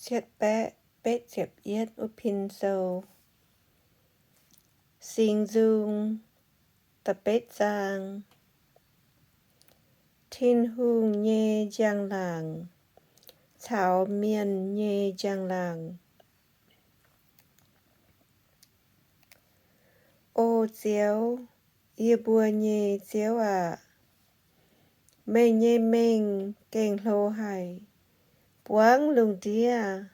cietv baeqv betv ziepc yietv wuov pin sou. Singx Nzung da'betv zaang. Tin-Hungh nyei njang-laangc caux mienh nyei njang-laangc. O Ziouv, yie mbuo nyei Ziouv aac, meih nyei mengh gengh hlo haic, buangv lungh ndiev.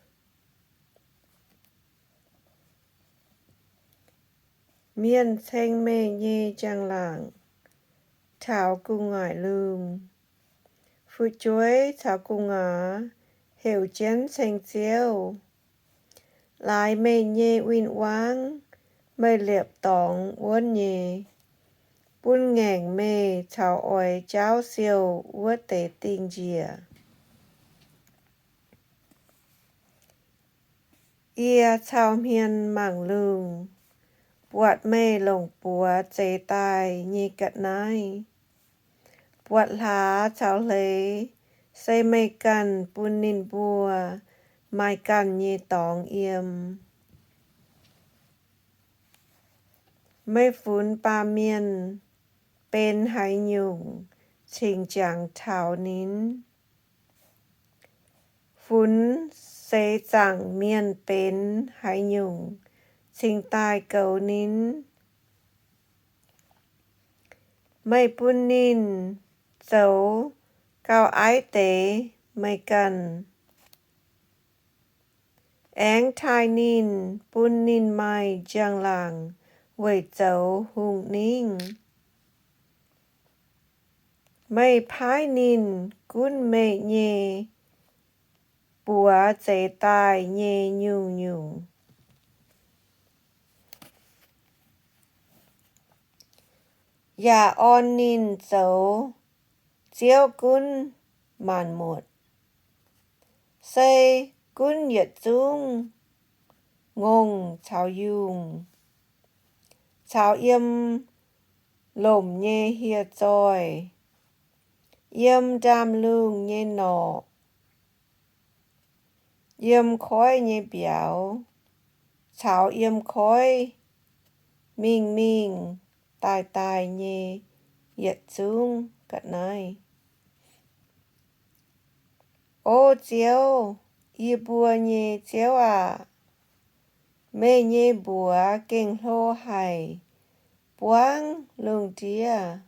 Mienh ceng meih nyei njang-laangc taux gu'nguaaic lungh. Fu'jueiv caux gu'nguaaz heuc jienv ceng Ziouv. Laaix meih nyei win-wangv, meih liepc dorngx wuonv nyei, bun ngaengc meih caux oix jaauv siouh wuov deix dingh njiec. Yie cau hmien mangc lungh, buatc meih longc buoz zeix daaih nyei ga'naaiv. Buatc hlaax caux hleix se meih ganh bun ninh mbuo maaih ganh nyei dorngx yiem. Meih funx baamh mienh benx haaix nyungc cingx jangx taux ninh? Funx seix zaangc mienh benx haaix nyungc cingx daaih goux ninh? Meih bun ninh zoux gauh aiv deix meih ganh, aengx taaih ninh, bun ninh maaih njang-laangc weic zoux hungh ningv. Meih paaiv ninh gunv meih nyei buoz zeix daaih nyei nyungc-nyungc, yaac orn ninh zoux Ziouv gunv maanc muotc, se gunv yietc zungv ngongh caux yungh, caux yiem lomc nyei hieh zoih, yiem ndaamv-lungh nyei norqc, yiem koiv nyei mbiauz, caux yiem koiv mingh mingh daaih daaih nyei yietc zungv ga'naaiv. O Ziouv, yie mbuo nyei Ziouv aac, meih nyei mbuox gengh hlo haic, buangv lungh ndiev.